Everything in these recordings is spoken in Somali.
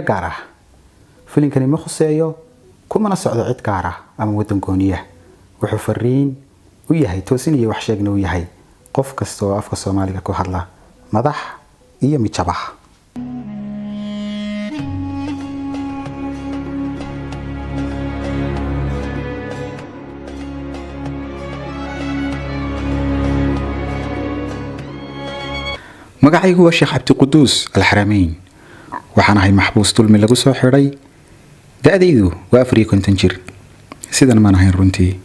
Gaar ah filinkani ma khuseeyo, kumana socdo cid gaar ah ama waddan gooniya. Wuxuu fariin u yahay, toosin iyo wax sheegna u yahay qof kasta oo afka Soomaaliga ku hadla, madax iyo mijabah. Magacaygu waa Sheekh Cabdiquduus Alxarameyn, waxaan ahay maxbuus dulmi lagu soo xidhay. Da-daydu waa 54 jir. Sidan maan ahayn runtii,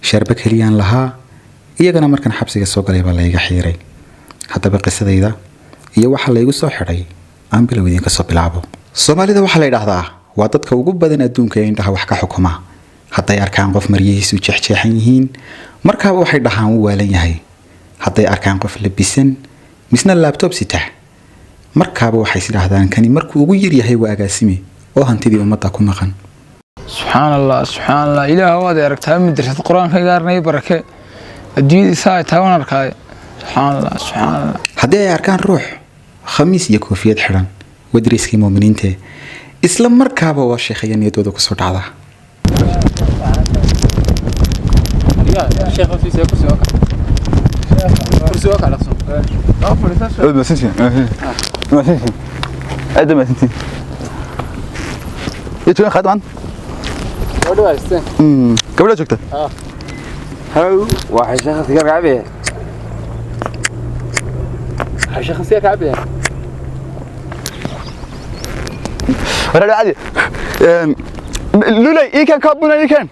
shaarba keliyaan lahaa, iyagana markaan xabsiga soo galay baa layga xiiray. Haddaba qisadayda iyo waxa laygu soo xidhay aan bilow idinka soo bilaabo. Soomaalida waxaa la yidhaahdaa waa dadka ugu badan adduunka ee indhaha wax ka xukuma. Hadday arkaan qof maryihiisu jeexjeexan yihiin, markaaba waxay dhahaan wuu waalan yahay. Hadday arkaan qof labisan misna laabtoob sita, markaaba waxay is idhaahdaan kani markuu ugu yaryahay waa agaasime oo hantidii ummadda ku maqan. Subxaan Allah, subxaan Allah, Ilaah waad aragtaa, madrasad Qur-aanka gaarnay barake adduunyada saa ay tahay waan arkaaye. Subxaan Allah, subxaan Allah. Haddii ay arkaan ruux khamiis iyo koofiyad xidhan, wadriiskii muuminiinte, isla markaaba waa sheekhaya niyadooda kusoo dhacda. Aad mahadsantihiin. Iyo joogan khadman. Gabadha joogta. Waxay sheekha sigaar ka cabaya. Waxay sheekha sigaar ka cabaya. Walaal caadi. Lulay ii kan kaabuna ii kan.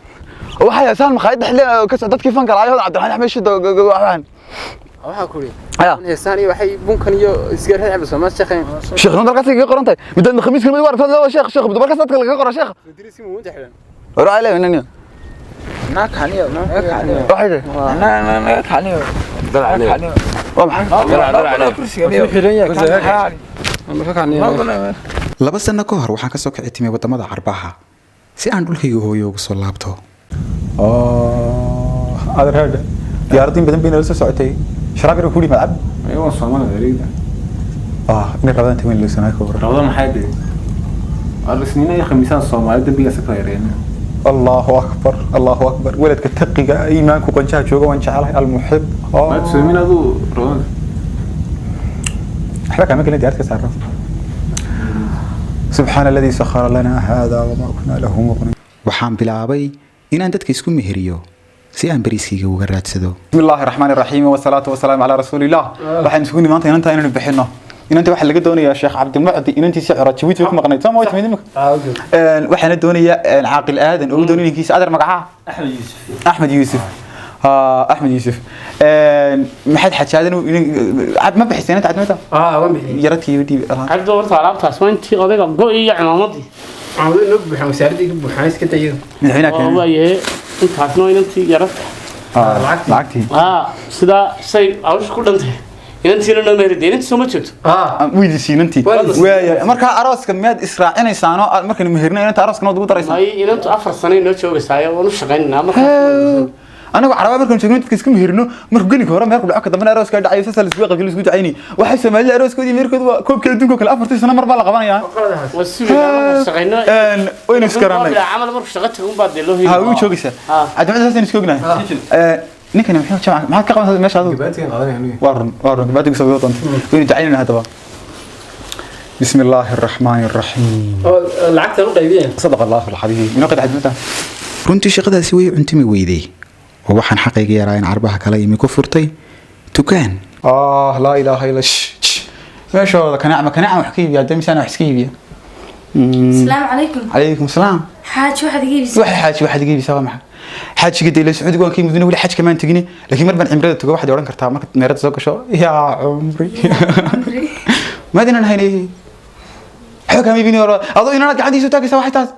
Waxay haysaan maqaayadda xilligan ka dadkii fanka lahaa Cabdiraxmaan Axmed Shido waxaan. Waxaa ku yiri. Aya. Heesaan iyo waxay bunkan iyo sigaar ka cabayso ma sheekhayn. Sheekh dalkaas kaga qoran tahay. Midda khamiiska mid waarta waa sheekh sheekh dalkaas dadka laga qoro sheekh. Idriisi muu inta xiran. Walaal ilaa inani. Naa kaniyo, naa kaniyo. Waxay tahay. Naa kaniyo. Waa maxay? Kursiga xiran yahay. Ma ka kaniyo. 2 sano ka hor waxaan kasoo kici timay wadamada Carbaha si aan dhulkayga hooyo ugu soo laabto. Adeer diyaaradin badan bayna la soo socotay. Sharaab yar ku dhimad cab. Ayuu Soomaalida ereyda. Inay rabadaan tagin loo sanaa ka waran. Rawda maxay dhig? Arrisniina iyo khamiisaan Soomaalida dambiga sakla yareeyeen. Allahu akbar, Allahu akbar. Weladka taqiga iimaanku qanjaha jooga waan jecelahay almuxib. Ma soomin adu rawda. Waxba kama gelin diyaarad ka saaro. Subxaana alladii sakhara lana hada wama kunaa lahu muqrin. Waxaan bilaabay inaan dadka isku meheriyo si aan bariiskayga uga raadsado. Bismi illaahi raxmaani raxiim wasalaatu wasalaamu calaa rasuulillah. Waxaan isugu nimaanta inanta inaynu bixino. Inanta waxaa laga doonayaa Sheekh Cabdimucdi inantiisa cura Jabuuti ku maqnayd. Soo ma way timid imika? Waxaana doonayaa Caaqil Aadan oo u doonay ninkiisa. Adeer, magaca? Axmed Yuusuf. Axmed Yuusuf. Axmed Yuusuf. Maxaad xajaadan cad ma bixisay inanta cadmada? Waan bixiyay. Yaradkii dhiib. Cabdi, horta alaabtaas waa intii odayga go iyo cimaamadii. Caawido inoo buuxaan wasaaradii ka buuxaan iska dayo. Madaxweynaha oo keenay. Waayahe, intaasna waa inantii yaradka. Lacagtii. Sidaa say hawsha ku dhantay inantiina noo meheride, inantii soo ma joogto. Weydiisay inantii. Waaya, markaa arooska miyaad israacinaysaanoo aad markaynu meherino inanta arooskana waad ugu daraysaan? May, inantu 4 sano inoo joogaysaa waan u shaqaynaynaa markaas. Anagu Carabaa markaan joogno dadka iska meherino, markuu gelinka hore meherku dhaco, ka dambena arooska dhacayo, saasaa la isugu qabjin, la isugu ducaynay. Waxay Soomaalida arooskoodii meherkoodu waa koobkii adduunka oo kale, 4-tii sano mar baa la qabanayaa. Waa sugaynaa markaan shaqayno. Waynu isgaranay. Camal markuu shaqo tago unbaa dee loo heli. Wuu joogaysaa. Cabdimacdi, saasaynu iska ognahay. Ninkani muxuu jamca maxaad ka qabanaysaa meesha adigu? Gabaadkan qaadanaya aniga. Waa run, waa run, gabaadii kusoo doonta. Waynu ducaynayna haddaba. Bismi illaahi araxmaani araxiim. Oo lacagta u qaybiyeen. Sadaqa allahu alcadiim. Inoo qad cadmata. Runtii shaqadaasi way cuntimi weyday oo waxaan xaqayga yaraa in Carbaha kala imi ku furtay dukaan. Laa ilaaha illa shh. Meeshooda kanaac ma kanaac wax ka iibiya hadda misaan wax iska iibiya. Asalaamu calaykum. Calaykum salaam. Xaaji, waxaad iga iibisay? Waxa xaaji waxaad iga iibisaa waa maxay? Xaajiga dee Sacuudiga waan ka yimid, weli xajka maan tegin, laakiin mar baan cimrada tago. Waxaad odhan kartaa markaad meerada soo gasho yaa cumri maadinan haynay waxba kaama iibin hore adoo inaad gacantiisa u taagaysaa. Waxay taas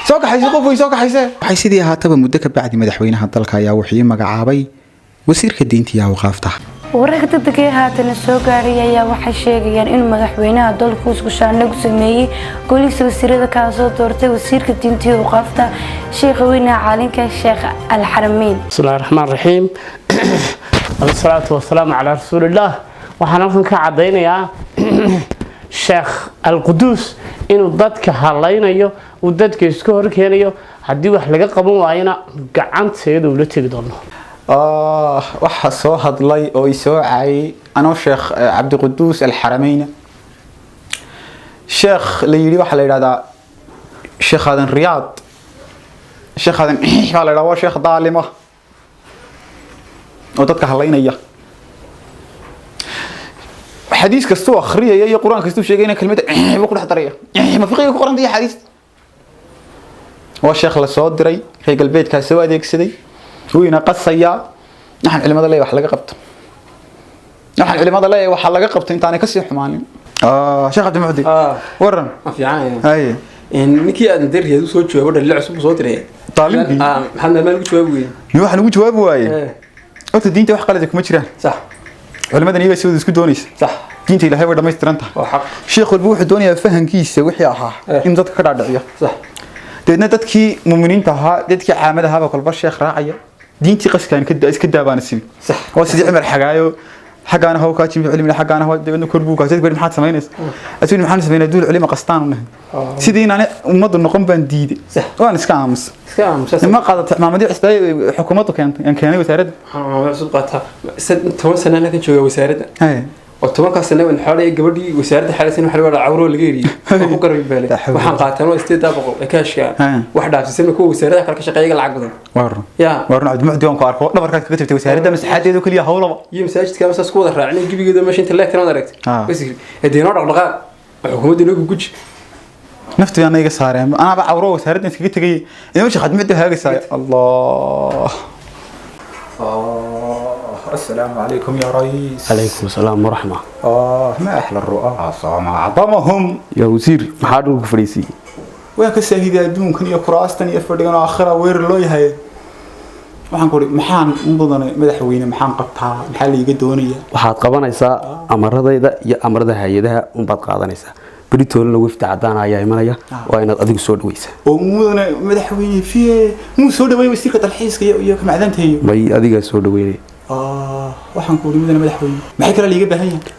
soo kaxayse qof way soo kaxayse. Waxay sidii ahaataba muddo ka bacdi madaxweynaha dalka ayaa wuxuu ii magacaabay wasiirka diinta iyo awqaafta. Wararka degdega ee haatana soo gaaray ayaa waxay sheegayaan in madaxweynaha dalku isku shaandho ku sameeyey golihiisa wasiirada, kaasoo doortay wasiirka diinta iyo awqaafta sheekha weynaha caalinka Sheekh Alxarameyn. Bismi illahi raxmaan raxiim, wasalaatu wasalaamu calaa rasuulillaah. Waxaan halkan ka caddaynayaa Sheekh Alquduus inuu dadka halaynayo, uu dadka iska horkeenayo. Haddii wax laga qaban waayana gacanteeda ula tegi doono. Waxaa soo hadlay oo i soo caayay anoo Sheekh Cabdiquduus Alxarameyn, sheekh la yidhi waxaa la yidhahdaa Sheekh Aadan Riyaad, Sheekh Aadan baa la yidhahdaa, waa sheekh daalima oo dadka halaynaya, xadiis kastuu akhriyaya iyo qur-aan kastuu sheegayna kelmadda buu ku dhex daraya. Ma fiqiga ku qoranta iyo xadiis? Waa sheekh la soo diray, reer galbeedkaa soo adeegsaday, wuyna qasayaa. Waxaan culimada leeyahay wax laga qabto, waxaan culimada leeyahay waxaa laga qabto intaanay kasii xumaanin. Sheekh Cabdimuxdi, waran? Ma fiican. Haye. Ninkii aadan dariyeed usoo jawaabo, dhaliil cusub soo diray. Daalimkii? Maxaad maalmahan ugu jawaabi weyey? Ni waxaan ugu jawaabi waaye, horta diinta wax qalada kuma jiraan. Sax. Culimadan iyagaa sidooda isku doonaysa. Sax. Diinta Ilaahay way dhammaystiran tahay. Waa xaq. Sheekh walba wuxuu doonayaa fahankiisa wixii ahaa inuu dadka ka dhaadhiciyo. Sax. Dabeedna dadkii muminiinta ahaa, dadkii caamada ahaaba kolba sheekh raacaya, diintii qaskaan ka iska daabaana sibi. Sax. Waa sidii Cumar xagaayo xaggaana haw kaa jimi cilmiga, xaggaana haw, dabeedna kor buu kaasay, maxaad samaynaysaa? Asuun maxaan samaynaa? Duul culimo qastaan u nahay, sidii inaan ummaddu noqon baan diiday. Sax. Waan iska aamusa. Iska aamusa. Ma qaadatay maamadii cusbay xukuumaddu keentay aan keenay wasaaradda? Waxaan cusub qaataa 10 sano ka jooga wasaaradda. Haye. Oo 10-kaa sano waan xoolay gabadhii wasaaradda xaalaysan waxa laga cawro laga eriyay oo ku garab baalay. Waxaan qaataan waa 800 ee kaashka, wax dhaafsiisan kuwa wasaaradda kale ka shaqeeya lacag badan. Waa run. Ya. Waa run, Cabdimuxdi, waan ku arko dhabarkaad kaga tagtay wasaaradda masaxaadeedu keliya hawlaba. Iyo masaajidka masaas ku wada raacnay gebigeeda meesha inta leegtana aragtay. Wasiir ee noo dhaqdhaqaaq xukuumadda inoo guji. Naftu ana iga saareen, anaaba cawro wasaaradda iskaga tegay inuu Sheekh Cabdimuxdi haagaysaayo. Allah. السلام عليكم يا رئيس. Calaykum asalaam waraxma. آه، ما أحلى الرؤاسة وما أعظمهم. Yaa wasiir, maxaa dhulka fadhiisiyey? Waa ka saahiday adduunkan iyo kuraastan iyo fadhigan oo aakhira weer loo yahay. Waxaan ku uri, maxaan u mudanay madaxweyne, maxaan qabtaa, maxaa liiga doonaya? Waxaad qabanaysaa amaradayda iyo amarada hay-adaha unbaad qaadanaysaa. Beritoolina wafdi cadaan ayaa imanaya, waa inaad adigu soo dhaweysaa. Oo mudane madaxweyne, fiye muu soo dhaweeyay wasiirka dalxiiska iyo ka macdanta iyo May, adigaa soo dhaweynaya. Waxaan ku uri, mudane madaxweyne, maxay kale liiga baahan yahay?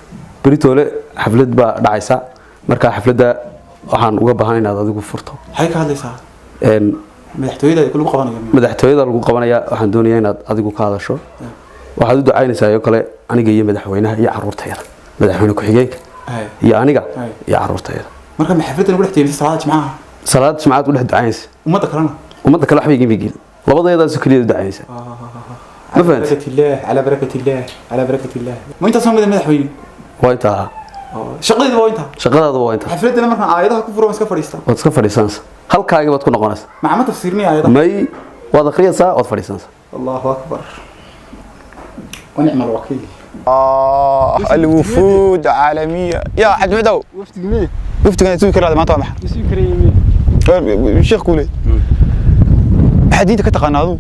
Beritoole xaflad baa dhacaysa, markaa xafladda waxaan uga baahan inaad adigu furto. Maxay ka hadlaysaa? Een, madaxtooyada lagu qabanayo? Madaxtooyada lagu qabanaya. Waxaan doonayaa inaad adigu ka hadasho. Waxaad u ducaynaysaa iyo kale aniga iyo madaxweynaha iyo caruurtayda, madaxweyne ku-xigeenka iyo aniga iyo caruurtayda. Marka ma xafladda lagu dhex jeedisay salaada jimcaha? Salaad jimcaad u dhex ducaynaysa. Ummadda kalena? Ummadda kale waxba igama gelin, labadayadaasoo keliya u ducaynaysa, ma على fahanti? بركة الله، على بركة الله، على بركة الله. ما انت صمد madaxweyne. Waa intaa. Shaqadayda waa intaa. Shaqadaada waa intaa. Xafladana markaan aayadaha ku furo waan iska fadhiistaa. Waad iska fadhiisanaysaa, halkaaga baad ku noqonaysaa. Maxaa ma tafsiirnay aayadaha? May, waad akhriyaysaa, waad fadhiisanaysaa. الله أكبر ونعم الوكيل. الوفود عالمية يا حج معدو. Wafdigmee? وفد سوي كلا ما طامح. Wasiir kareeyay. الشيخ كولي حديثك تقانا هذو.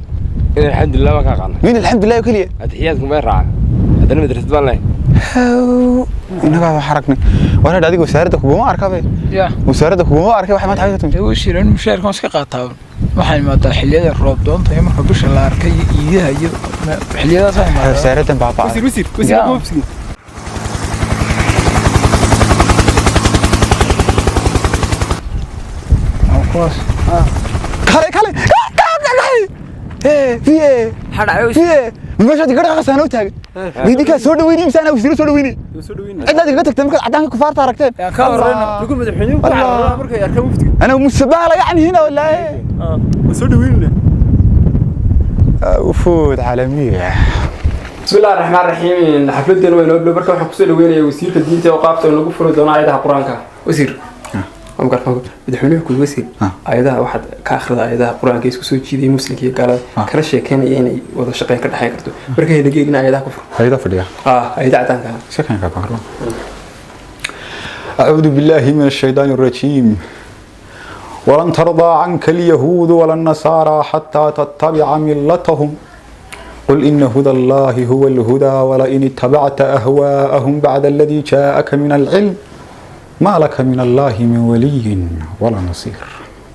Alxamdulilah waan ka aqaana. مين الحمد لله كلية. Atixiyaadku may raaca, haddana madrasad baan lahayn. Inaga xaraknay waana adiga wasaaradda kuguma arkabe. Ya. Wasaaradda kuguma arkay, waxa maanta xaqiiqatan. Dee wasiir, anu mushaharka waan iska qaataa. Waxaan imaadaa xilliyada roob doonta iyo marka bisha la arkay iyo iidaha iyo xilliyadaas aan imaadaa. Wasaaraddan baabaa. Wasiir, wasiir, wasiir. Ya. Wafdiga. Waa kuwaas. Kale kale kale, ee fiye fiye, meesha diga dhaqasan oo taagan midinka soo dhaweynay mise anaa wasiiro soo dhaweynay? Soo dhaweynay. Cidlaad igaga tagtay markaad cadaanka kufaarta aragteen. Yaa ka horreyna. Lagu madaxweynuhu ku carara markay arkaan wafdiga. انا مسبالة يعني هنا ولا ايه؟ Soo dhaweynay. وفود عالمية. بسم الله الرحمن الرحيم. Xafladan waa inoo bilow. Marka waxaan kusoo dhaweynayaa wasiirka diinta oo qaabta lagu furi doono aayadaha qur-aanka. Wasiir, waa mikrofoonka madaxweynuhu ku. Wasiir, aayadaha waxaad ka akhrida aayadaha qur-aanka isku soo jiiday muslimka iyo gaalada, kala sheekeynaya inay wada shaqeyn ka dhexeyn karto. Marka helageegna aayadaha ku fur. هيدا فديا. Aayadaha cadaanka. سكن كاكارو. أعوذ بالله من الشيطان الرجيم. ولن ترضى عنك اليهود ولا النصارى حتى تتبع ملتهم، قل إن هدى الله هو الهدى، ولئن اتبعت أهواءهم بعد الذي جاءك من العلم ما لك من الله من ولي ولا نصير.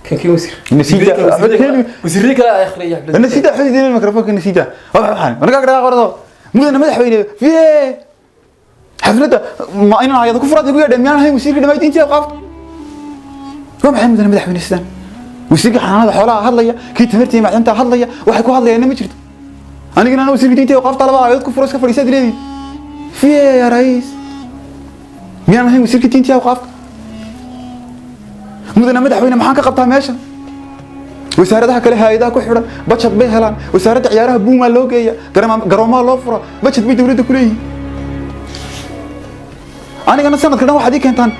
Kan kii wasiir. نسيت. Wasiirada kale ay akhriyay xafladda. نسيت حديث الميكروفون، نسيت. أنا قاعد أقرأ مدن مدحوينه فيه. Xafladda ma inaan ayada ku furaad igu yeedheen? Miyaan ahayn wasiirka dhammaay diintii awqaafta? Waa maxay mudane madaxweyne sidaan? Wasiirka xanaanada xoolaha hadlaya, kii tamarta iyo macdanta hadlaya, waxay ku hadlayaanna ma jirto. Anigana ana wasiirka diinta awqaafta laba aayadood ku furo iska fadhiisaad leedihin. Fiye ya ra'iis, miyaan ahayn wasiirka diinta awqaafta? Mudane madaxweyne, maxaan ka qabtaa meeshan? Wasaaradaha kale, hay'adaha ku xidhan bajad bay helaan. Wasaaradda ciyaaraha buumaa loo geeya, garoomaa loo fura, bajad bay dowladda ku leeyihiin. Anigana sanadka dhan waxaad ii keentaan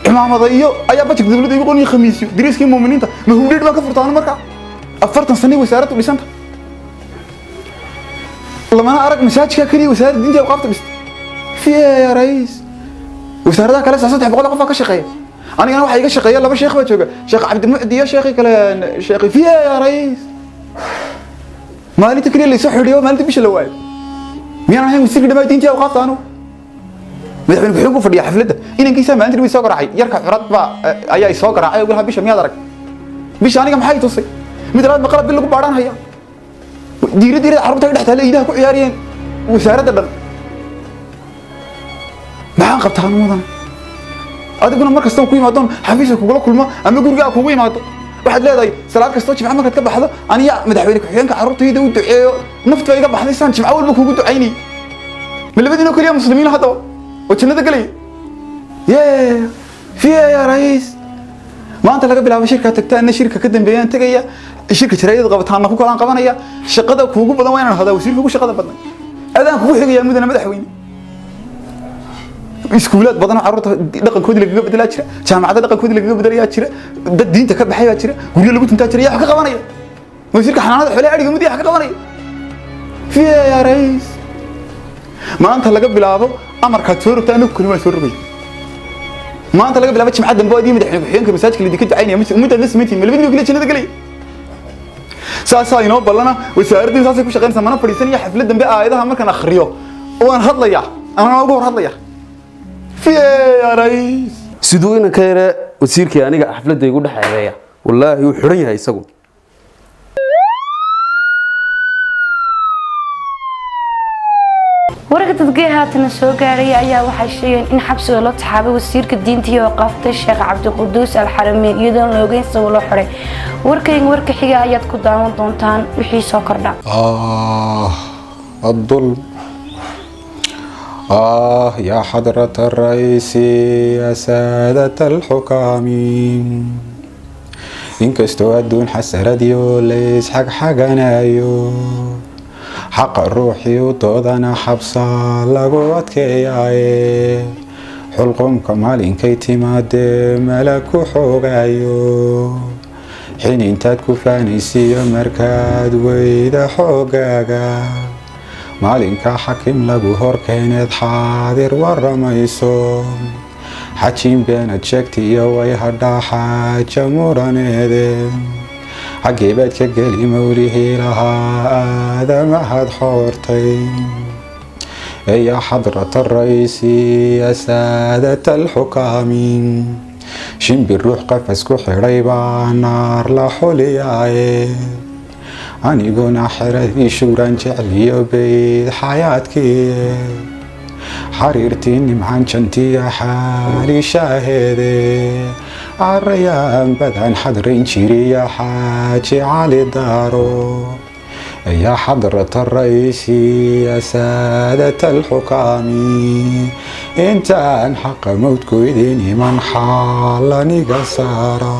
cimaamada iyo ayaa bajadka dowladda igu qoniyo, khamiisyo, dariiskii muuminiinta. Ma hudheedh baan ka furtaano? Markaa 40 sanay wasaaraddu dhisanta, lamana arag masaajidka keliya wasaaradda diinta awqaafta dhistay. Fiye ya ra'iis, wasaaradaha kale saa 300 qof baa ka shaqeeya. Anigana waxaa iga shaqeeya laba sheekh baa jooga, Sheekh Cabdimucdi iyo sheekhi kale sheekhi. Fiye ya ra'iis, maalinta keliya laysoo xidhiyo maalinta bisha la waayo. Miyaan ahayn wasiirka dhammaay diintii awqaafta anugu? Madaxweyne ku-xigeenku fadhiya xafladda, inankiisa maalinta dhawey soo garaacay. Yarka curad baa ayaa soo garaacay oo lahaa, "Bisha miyaad arag?" Bisha aniga maxay tusay? Mid labaad, ma qalab bil lagu baadhaan haya? Diira diirada carruurta ay dhex taalla, iidaha ku ciyaariyeen wasaaradda dhan. Maxaan qabtaa anu mudan? Adiguna mar kasta ku imaadoon xafiiska kugula kulmo ama gurigaa kugu imaado, waxaad leedahay salaad kastoo jimco markaad ka baxdo, aniya madaxweyne ku-xigeenka carruurtayda u duceeyo. Naftu baa iga baxday saan jimco walba kugu ducaynay. Ma labadiinoo keliya muslimiin haddaba oo jannada gelaya? Ye fiye ya ra'iis, maanta laga bilaabo shirkaa tagtaana shirka ka dambeeyaan tegaya, shirka jaraa'idad qabataana ku kalaan qabanaya. Shaqada kuugu badan waa inaan hadaa wasiirka ugu shaqada badnay, adaan kugu xigayaa mudane madaxweyne. Iskuulaad badan oo carruurta dhaqankoodii lagaga bedelaa jira, jaamacada dhaqankoodii lagaga bedelayaa jira, dad diinta ka baxay baa jira, guryo lagu tuntaa jira. Yaa wax ka qabanaya? Wasiirka xanaanada xoolaha adhiga mudaya wax ka qabanaya? Fiye ya ra'iis, maanta laga bilaabo amarkaad soo rogta anagu kali waan soo rogay. Maanta laga bilaabo jimca dambe adii madaxweyne ku-xigeenka masaajidka laidinka ducaynaya ma ummaddaad la samayntiin. Ma labadiina kaliya jannada gelaya? Saasaa inoo ballana. Wasaaraddu saasay ku shaqaynaysaa. Mana fadhiisanaya xaflad dambe. Aayadaha markaan akhriyo waan hadlaya, anaa ugu hor hadlaya. Fiye ya ra'iis. Siduu inanka yare wasiirkii aniga xafladda igu dhex eedeeya? Wallaahi wuu xidhan yahay isagu. Wararka dadgey haatana soo gaadhay ayaa waxay sheegeen in xabsiga loo taxaabay wasiirka diinta iyo awqaafta Sheekh Cabdiquduus Alxarameyn, iyadoon la ogeyn sabab loo xiray. Warkayga warka xiga ayaad ku daawan doontaan wixii soo kordha. آه الظلم، آه يا حضرة الرئيس، يا سادة الحكام، inkastoo adduun xasaradiyo laysxagxaganayo, xaqa ruuxii u doodana xabsa lagu adkeeyaaye, xulqumka maalinkay timaadee mala ku xoogayo, xin intaad ku faanaysiiyo markaad weyda xoogaaga, maalinka xakim lagu horkeeneed xaadir waramayso, xajiin beenad sheegti iyo way hadhaa xaaja muraneede, xaggee baad ka geli mawlihii lahaa aadamahad xoortay? يا حضرة الرئيس، يا سادة الحكام، shimbir ruux qafas ku xidhay baa naar la xuliyaaye, aniguna xeradii shuuraan jecliyo bayd xayaadkii, xariirtii nimcan jantiya xaaliishaaheede, carayaan badan xadrayn jiriya Xaaji Cali Daaro. يا حضرة الرئيس، يا سادة الحكام، intaan xaqa mowdku idin iman xaalaniga saara.